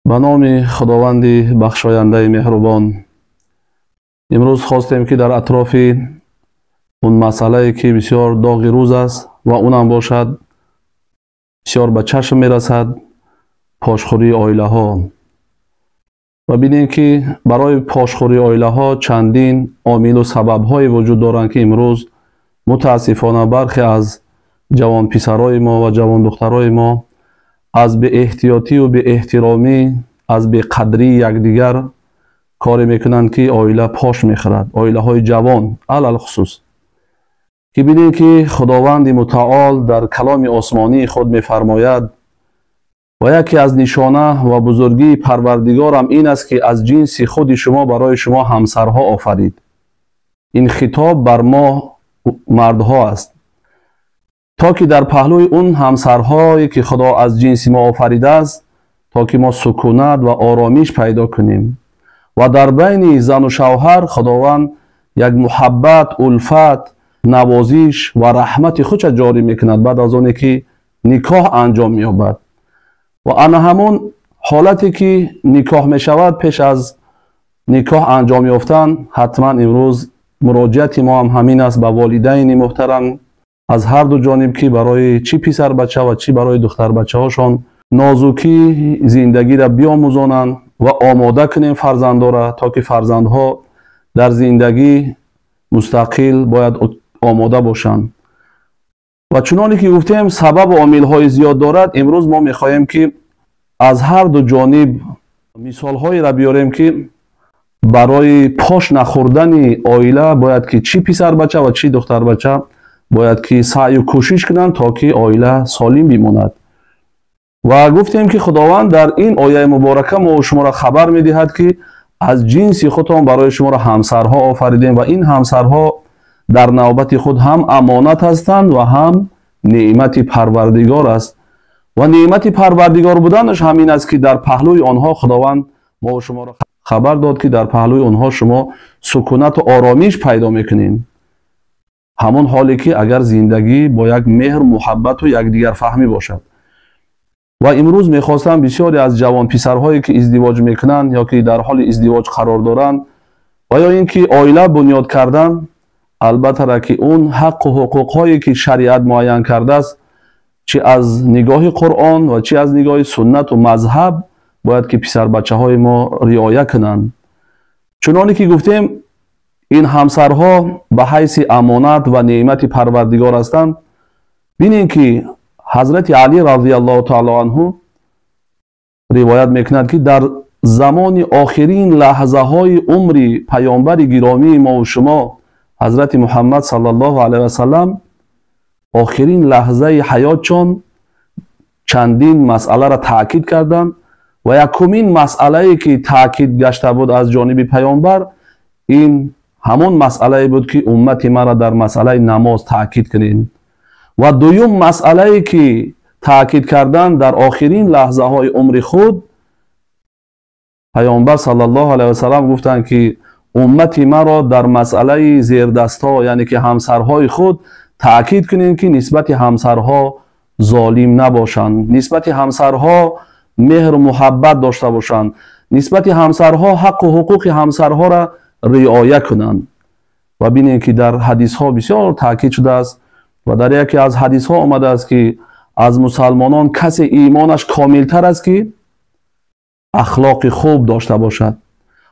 Ба номи Худованди бахшояндаи меҳрубон. Имрӯз хостем, ки дар атрофи он масъалае, ки бисёр доғи рӯз аст ва унам бошад бисёр ба чашм мерасад, пошхӯрии оилаҳо, ва бинем, ки барои пошхӯрии оилаҳо чандин омилу сабабҳое вуҷуд доранд, ки имрӯз мутаассифона бархе аз ҷавонписарои мо ва ҷавондухтарои мо аз беэҳтиётию беэҳтиромӣ, аз беқадрии якдигар коре мекунанд, ки оила пош мехӯрад, оилаҳои ҷавон алалхусус. Ки бинем, ки Худованди мутаол дар каломи осмонии худ мефармояд: «Ва яке аз нишона ва бузургии Парвардигорам ин аст, ки аз ҷинси худи шумо барои шумо ҳамсарҳо офарид». Ин хитоб бар мо мардҳо аст, то ки дар паҳлӯи он ҳамсарҳое, ки Худо аз ҷинси мо офаридааст, то ки мо сукунат ва оромиш пайдо кунем. Ва дар байни зану шавҳар Худованд як муҳаббат, улфат, навозиш ва раҳмати худша ҷорӣ мекунад баъд аз оне, ки никоҳ анҷом меёбад. Ва ана ҳамон ҳолате, ки никоҳ мешавад, пеш аз никоҳ анҷом ёфтан, ҳатман имрӯз муроҷиати мо ҳам ҳамин аст ба волидайни муҳтарам аз ҳар ду ҷониб, ки барои чӣ писарбача ва чӣ барои духтарбачаҳошон нозукии зиндагиро биомӯзонанд ва омода кунем фарзандора, то ки фарзандҳо дар зиндагӣ мустақил бояд омода бошанд. Ва чуноне ки гуфтем, сабабу омилҳои зиёд дорад. Имрӯз мо мехоҳем, ки аз ҳар ду ҷониб мисолҳоеро биёрем, ки барои пош нахӯрдани оила бояд ки чӣ писарбача ва чӣ духтарбача бояд ки саъю кӯшиш кунанд, то ки оила солим бимонад. Ва гуфтем, ки Худованд дар ин ояи муборака мо шуморо хабар медиҳад, ки аз ҷинси худтон барои шуморо ҳамсарҳо офаридем ва ин ҳамсарҳо дар навбати худ ҳам амонат ҳастанд ва ҳам неъмати Парвардигор аст. Ва неъмати Парвардигор буданаш ҳамин аст, ки дар паҳлӯи онҳо Худованд мо шуморо хабар дод, ки дар паҳлӯи онҳо шумо сукунату оромиш пайдо мекунед, ҳамон ҳоле ки агар зиндагӣ бо як меҳр, муҳаббату якдигарфаҳмӣ бошад. Ва имрӯз мехостам бисёре аз ҷавонписарҳое, ки издивоҷ мекунанд ё ки дар ҳоли издивоҷ қарор доранд ва ё ин ки оила бунёд карданд, албаттара ки он ҳаққу ҳуқуқҳое, ки шариат муайян кардааст, чӣ аз нигоҳи Қуръон ва чӣ аз нигоҳи суннату мазҳаб, бояд ки писарбачаҳои мо риоя кунанд. Чуноне ки гуфтем, ин ҳамсарҳо ба ҳайси амонат ва неъмати Парвардигор ҳастанд. Бинем, ки ҳазрати Алӣ разияллоҳу таоло анҳу ривоят мекунад, ки дар замони охирин лаҳзаҳои умри паёмбари гиромии мову шумо ҳазрати Муҳаммад саллаллоҳу алайҳи васалам, охирин лаҳзаи ҳаётшон чандин масъаларо таъкид карданд. Ва якумин масъалае, ки таъкид гашта буд аз ҷониби паёмбар, ин ҳамон масъалае буд, ки уммати маро дар масъалаи намоз таъкид кунед. Ва дуюм масъалае, ки таъкид кардан дар охирин лаҳзаҳои умри худ паёмбар саллаллоҳу алайҳи васалам гуфтанд, ки уммати маро дар масъалаи зердастҳо, яъне ки ҳамсарҳои худ таъкид кунед, ки нисбати ҳамсарҳо золим набошанд, нисбати ҳамсарҳо меҳру муҳаббат дошта бошанд, нисбати ҳамсарҳо ҳаққу ҳуқуқи ҳамсарҳоро риоя кунанд. Ва бинем, ки дар ҳадисҳо бисёр таъкид шудааст ва дар яке аз ҳадисҳо омадааст, ки аз мусалмонон касе имонаш комилтар аст, ки ахлоқи хуб дошта бошад,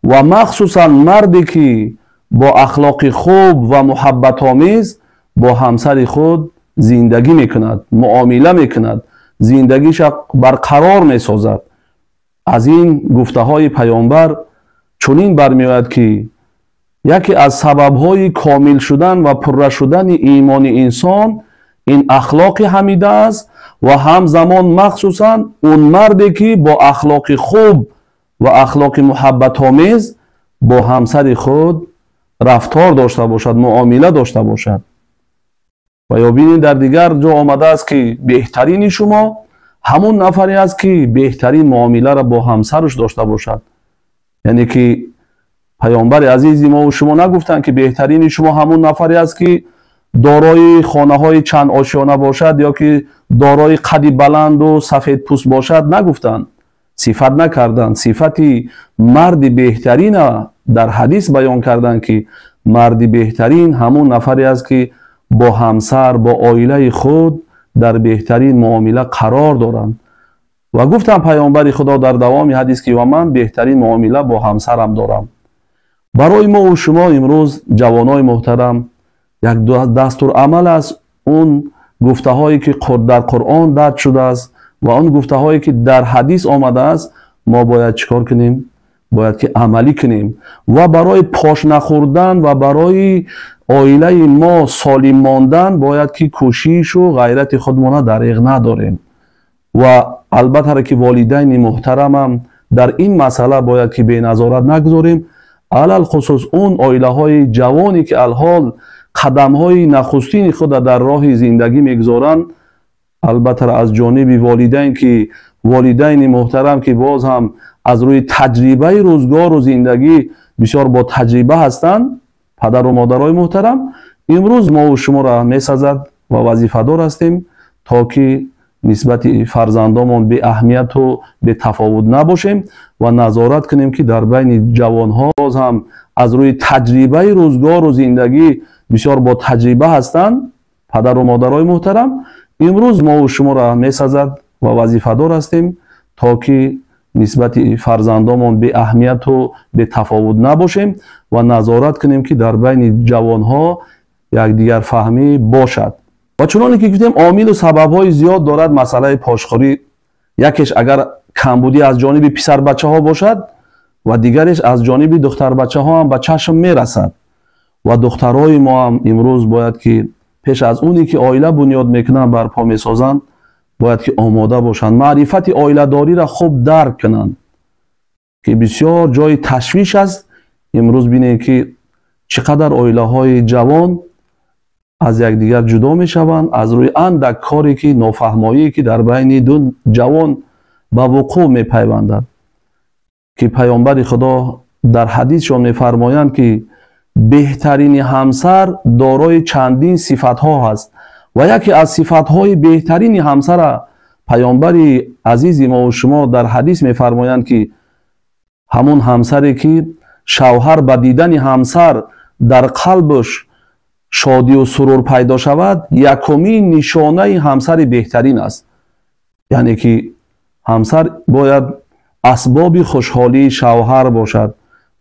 ва махсусан марде, ки бо ахлоқи хуб ва муҳаббатомез бо ҳамсари худ зиндагӣ мекунад, муомила мекунад, зиндагиша барқарор месозад. Аз ин гуфтаҳои паёмбар чунин бармеояд, ки яке аз сабабҳои комил шудан ва пурра шудани имони инсон ин ахлоқи ҳамида аст ва ҳамзамон махсусан он марде, ки бо ахлоқи хуб ва ахлоқи муҳаббатомез бо ҳамсари худ рафтор дошта бошад, муомила дошта бошад. Ва ё бинед, дар дигар ҷо омадааст, ки беҳтарини шумо ҳамон нафаре аст, ки беҳтарин муомиларо бо ҳамсараш дошта бошад. Яъне ки паёмбари азизи мову шумо нагуфтанд, ки беҳтарини шумо ҳамон нафаре аст, ки дорои хонаҳои чанд ошёна бошад ё ки дорои қади баланду сафедпӯст бошад. Нагуфтанд. Сифат накарданд, сифати марди беҳтарина дар ҳадис баён карданд, ки марди беҳтарин ҳамун нафаре аст, ки бо ҳамсар, бо оилаи худ дар беҳтарин муомила қарор доранд. Ва гуфтам паёмбари Худо дар давоми ҳадис, ки ва ман беҳтарин муомила бо ҳамсарам дорам. Барои мо шумо имрӯз, ҷавонои муҳтарам, як дастурамал аст он гуфтаҳое, ки дар Қуръон дарҷ шудааст ва он гуфтаҳое, ки дар ҳадис омадааст. Мо бояд чӣ кор кунем? Бояд ки амалӣ кунем ва барои пош нахӯрдан ва барои оилаи мо солим мондан бояд ки кӯшишу ғайрати худмона дариғ надорем. Ва албатта, ки волидайни муҳтарамам дар ин масъала бояд ки беназорат нагузорем, алалхусус он оилаҳои ҷавоне, ки алҳол қадамҳои нахустини худро дар роҳи зиндагӣ мегузоранд. Албатта, аз ҷониби волидайн, ки волидайни муҳтарам, ки боз ҳам аз рӯи таҷрибаи рӯзгору зиндагӣ бисёр бо таҷриба ҳастанд, падару модарои муҳтарам, имрӯз мову шуморо месазад ва вазифадор ҳастем, то ки нисбати фарзандомон беаҳамияту бетафовут набошем ва назорат кунем, ки дар байни ҷавонҳо боз ҳам аз рӯи таҷрибаи рӯзгору зиндагӣ бисёр бо таҷриба ҳастанд, падару модарои муҳтарам, имрӯз мову шуморо месазад ва вазифадор ҳастем, то ки нисбати фарзандомон беаҳамияту бетафовут набошем ва назорат кунем, ки дар байни ҷавонҳо якдигарфаҳмӣ бошад. Ва чуноне ки гуфтем, омилу сабабҳои зиёд дорад масъалаи пошхӯрӣ. Якеш агар камбудӣ аз ҷониби писарбачаҳо бошад ва дигареш аз ҷониби духтарбачаҳо ҳам ба чашм мерасад. Ва духтарҳои мо ҳам имрӯз бояд ки пеш аз оне ки оила бунёд мекунанд, барпо месозанд, бояд ки омода бошанд, маърифати оиладориро хуб дарк кунанд, ки бисёр ҷои ташвиш аст. Имрӯз бинем, ки чӣ қадар оилаҳои ҷавон аз якдигар ҷудо мешаванд аз рӯи андак коре, ки нофаҳмоие, ки дар байни ду ҷавон ба вуқӯъ мепайвандад. Ки паёмбари Худо дар ҳадисшон мефармоянд, ки беҳтарини ҳамсар дорои чандин сифатҳо ҳаст. Ва яке аз сифатҳои беҳтарини ҳамсара паёмбари азизи мову шумо дар ҳадис мефармоянд, ки ҳамун ҳамсаре, ки шавҳар ба дидани ҳамсар дар қалбаш шодию сурур пайдо шавад, якумин нишонаи ҳамсари беҳтарин аст. Яъне ки ҳамсар бояд асбоби хушҳолии шавҳар бошад,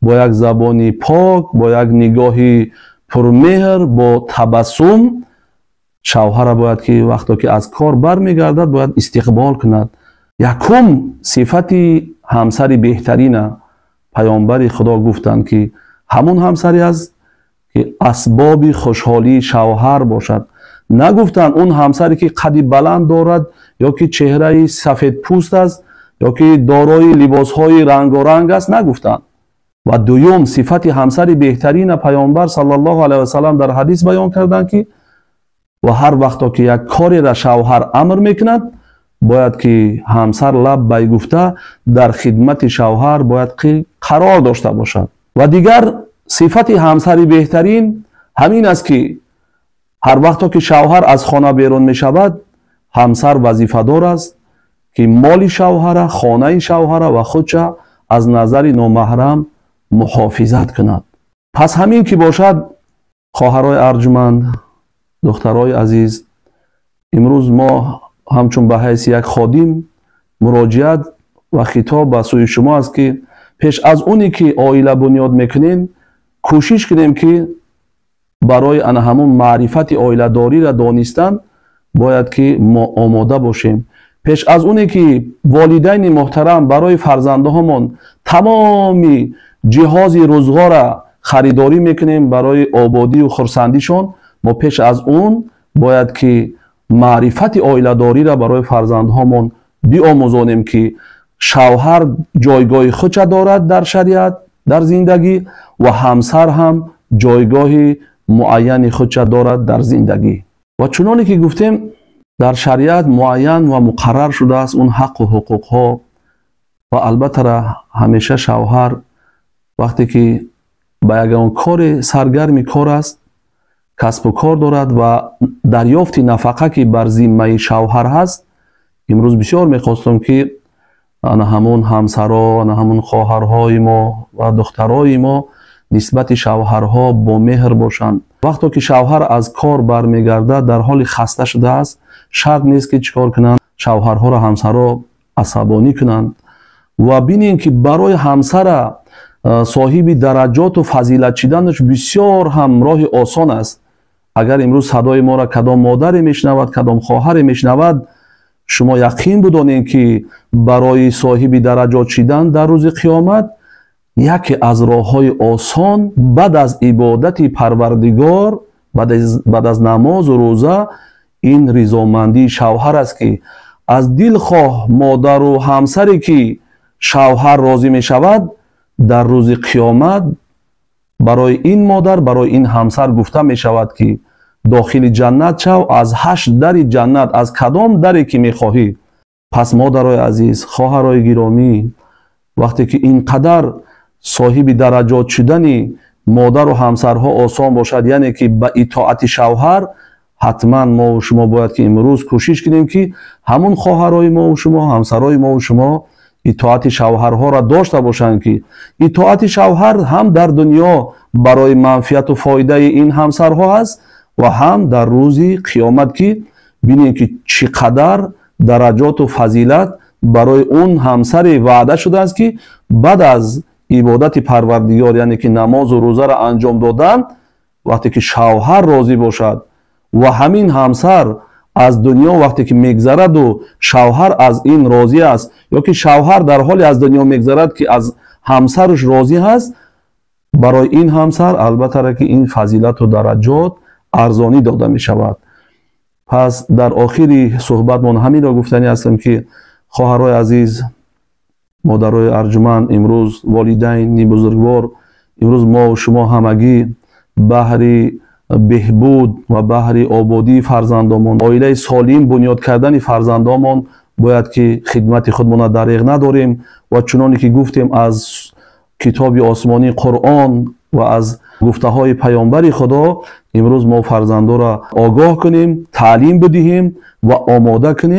бо як забони пок, бо як нигоҳи пурмеҳр, бо табассум шавҳара бояд ки вақто ки аз кор бармегардад, бояд истиқбол кунад. Якум сифати ҳамсари беҳтарина паёмбари Худо гуфтанд, ки ҳамун ҳамсаре аст, ки асбоби хушҳолии шавҳар бошад. Нагуфтанд он ҳамсаре, ки қади баланд дорад ё ки чеҳраи сафедпӯст аст, ё ки дорои либосҳои рангоранг аст, нагуфтанд. Ва дуюм сифати ҳамсари беҳтарина паёмбар саллаллоҳу алайҳи васаллам дар ҳадис баён карданд, ки ва ҳар вақто ки як кореро шавҳар амр мекунад, бояд ки ҳамсар лаббай гуфта дар хидмати шавҳар бояд қарор дошта бошад. Ва дигар сифати ҳамсари беҳтарин ҳамин аст, ки ҳар вақто ки шавҳар аз хона берун мешавад, ҳамсар вазифадор аст, ки моли шавҳара, хонаи шавҳара ва худша аз назари номаҳрам муҳофизат кунад. Пас ҳамин ки бошад, хоҳарои арҷуманд, духтарои азиз, имрӯз мо ҳамчун ба ҳайси як ходим муроҷиат ва хитоб ба сӯи шумо аст, ки пеш аз оне ки оила бунёд мекунем, кӯшиш кунем, ки барои ана ҳамун маърифати оиладориро донистан бояд ки мо омода бошем. Пеш аз оне ки волидайни муҳтарам барои фарзандҳомон тамоми ҷиҳози рӯзғора харидорӣ мекунем барои ободию хурсандишон, мо пеш аз он бояд ки маърифати оиладориро барои фарзандҳомон биомӯзонем, ки шавҳар ҷойгоҳи худша дорад дар шариат, дар зиндагӣ, ва ҳамсар ҳам ҷойгоҳи муайяни худша дорад дар зиндагӣ. Ва чуноне ки гуфтем, дар шариат муайян ва муқаррар шудааст он ҳаққу ҳуқуқҳо. Ва албатта, ҳамеша шавҳар вақте ки ба ягон коре саргарми кор аст, касбу кор дорад ва дарёфти нафақа, ки бар зиммаи шавҳар ҳаст. Имрӯз бисёр мехостам, ки Ана ҳамун ҳамсаро, ана ҳамун хоҳарҳои мо ва духтарои мо нисбати шавҳарҳо бо меҳр бошанд. Вақто ки шавҳар аз кор бармегардад, дар ҳоли хаста шудааст, шарт нест ки чӣ кор кунанд, шавҳарҳоро ҳамсаро асабонӣ кунанд. Ва бинем ки барои ҳамсара соҳиби дараҷоту фазилат шиданаш бисёр ҳам роҳи осон аст. Агар имрӯз садои моро кадом модаре мешунавад, кадом хоҳаре мешунавад, шумо яқин бидонед, ки барои соҳиби дараҷот шидан дар рӯзи қиёмат яке аз роҳҳои осон баъд аз ибодати Парвардигор, баъд аз намозу рӯза, ин ризомандии шавҳар аст, ки аз дилхоҳ модару ҳамсаре ки шавҳар розӣ мешавад, дар рӯзи қиёмат барои ин модар, барои ин ҳамсар гуфта мешавад, ки дохили ҷаннат шав, аз ҳашт дари ҷаннат аз кадом даре ки мехоҳӣ. Пас, модарои азиз, хоҳарои гиромӣ, вақте ки ин қадар соҳиби дараҷот шудани модару ҳамсарҳо осон бошад, яъне ки ба итоати шавҳар, ҳатман мову шумо бояд ки имрӯз кӯшиш кунем, ки ҳамун хоҳарои мову шумо, ҳамсарои мову шумо итоати шавҳарҳоро дошта бошанд, ки итоати шавҳар ҳам дар дунё барои манфиату фоидаи ин ҳамсарҳо аст ва ҳам дар рӯзи қиёмат, ки бинем, ки чӣ қадар дараҷоту фазилат барои он ҳамсаре ваъда шудааст, ки баъд аз ибодати Парвардигор, яъне ки намозу рӯзаро анҷом додан, вақте ки шавҳар розӣ бошад ва ҳамин ҳамсар аз дунё вақте ки мегзараду шавҳар аз ин розӣ аст, ё ки шавҳар дар ҳоле аз дунё мегзарад, ки аз ҳамсараш розӣ ҳаст, барои ин ҳамсар албатта ки ин фазилату дараҷот арзонӣ дода мешавад. Пас дар охири суҳбатмон ҳаминро гуфтанӣ ҳастам, ки хоҳарои азиз, модарои арҷуманд, имрӯз волидайни бузургвор, имрӯз мо шумо ҳамагӣ баҳри беҳбуд ва баҳри ободии фарзандомон, оилаи солим бунёд кардани фарзандомон бояд ки хидмати худмона дареғ надорем. Ва чуноне ки гуфтем, аз китоби осмонӣ Қуръон ва аз гуфтаҳои паёмбари Худо имрӯз мо фарзандоро огоҳ кунем, таълим бидиҳем ва омода кунем.